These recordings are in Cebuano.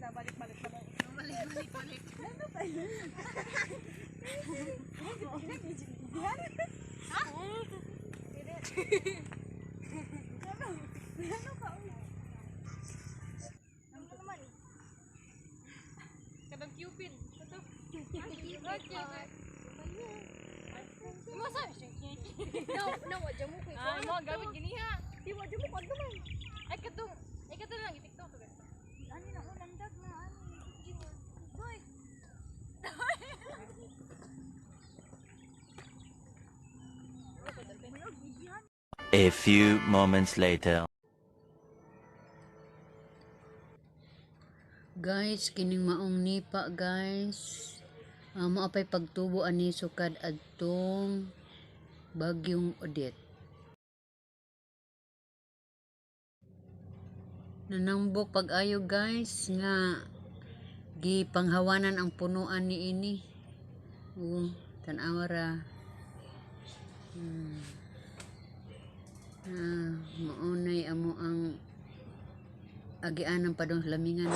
Na balik-balik na. Balik, balik, balik. Ano pa yun? Ha? Ano? Ano ka? Ano naman? Kadang Cupid. Kato. Cupid. Mo sa No, no, wa mo ko. Ah, mo gamit giniha. Di mo, di mo, kung naman. Ay katong ay kato lang i-TikTok to guys. Ano na, unang dag na, ano. Doy! A few moments later. Guys, kining maong nipa, guys. Mao pay pagtubo ani sukad adtong Bagyong Odette. Nanambok pag-ayo, guys, nga gipanghawanan ang punuan ni ini. Oo, tan-awa ra. Ah, maunay amo ang agianan padong lamingan.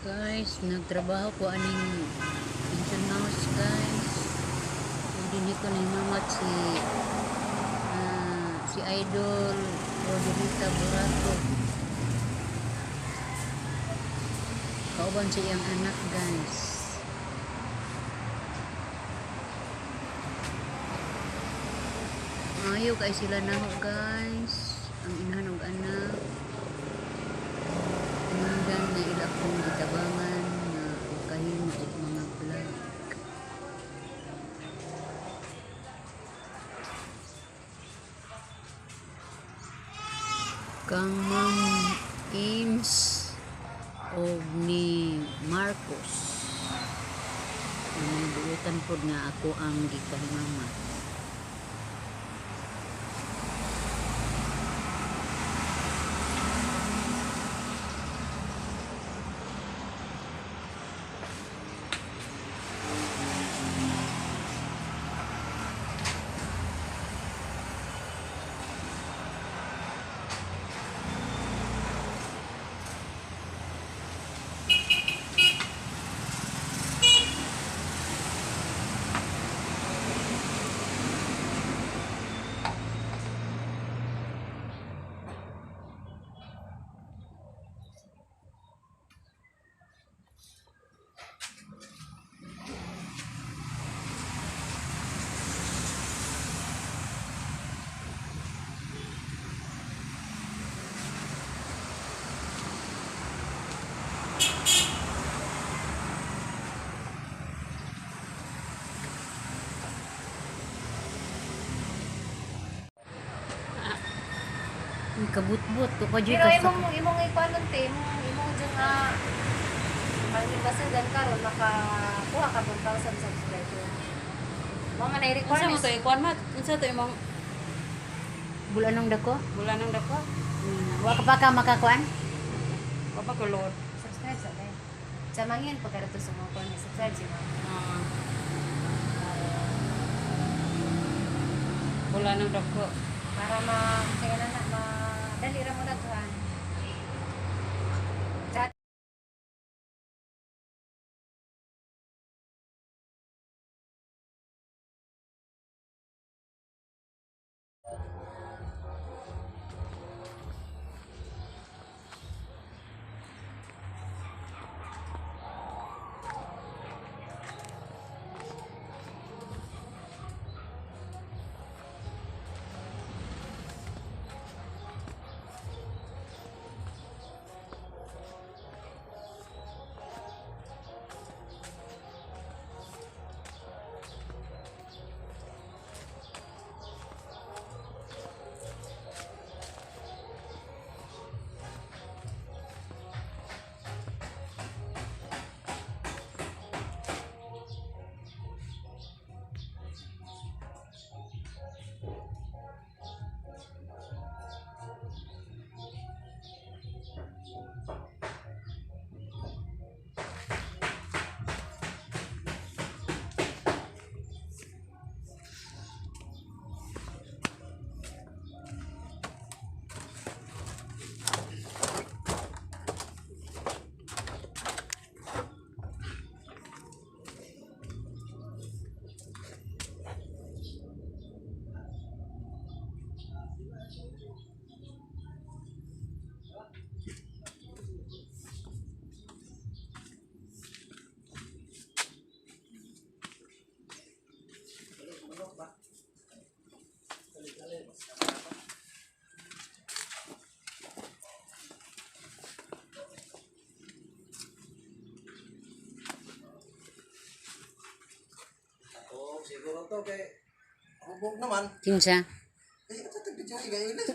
Guys, nagtrabaho ko aning pension house, guys. Ug dinhi ko nahimamat si Idol Rodelita Burato. Kauban sa iyang anak, guys. Maayo kay sila naho, guys. Ang inahan og anak. Tinungdan na ila akong gitabangan nga kahimo og mga vlog. Kang Ma'am Ames og ni Marcos. Na may buutan pod nga ako ang gikahimamat. kabutbut ko pa jud Pero ka. imong imong ikuanon te, imong imong dyan nga ang ibasagan karon makakuha ka 1,000 subscriber. Mo man ay Unsa mo requirements. to ikuan mat? Unsa to imong Bulanong dako. wala nang dako? Wa ka pa ka makakuan? Wa pa ko load. Subscribe sa te. Sa mangin pagkarato sa mga kuan, subscribe si ma'am. Ah. Wala nang dako. Para ma kaya na na ma dali ra mo daghan. Oo, siguro to kay hubog naman. Kinsa? Eh, ito tagbidyong igailis.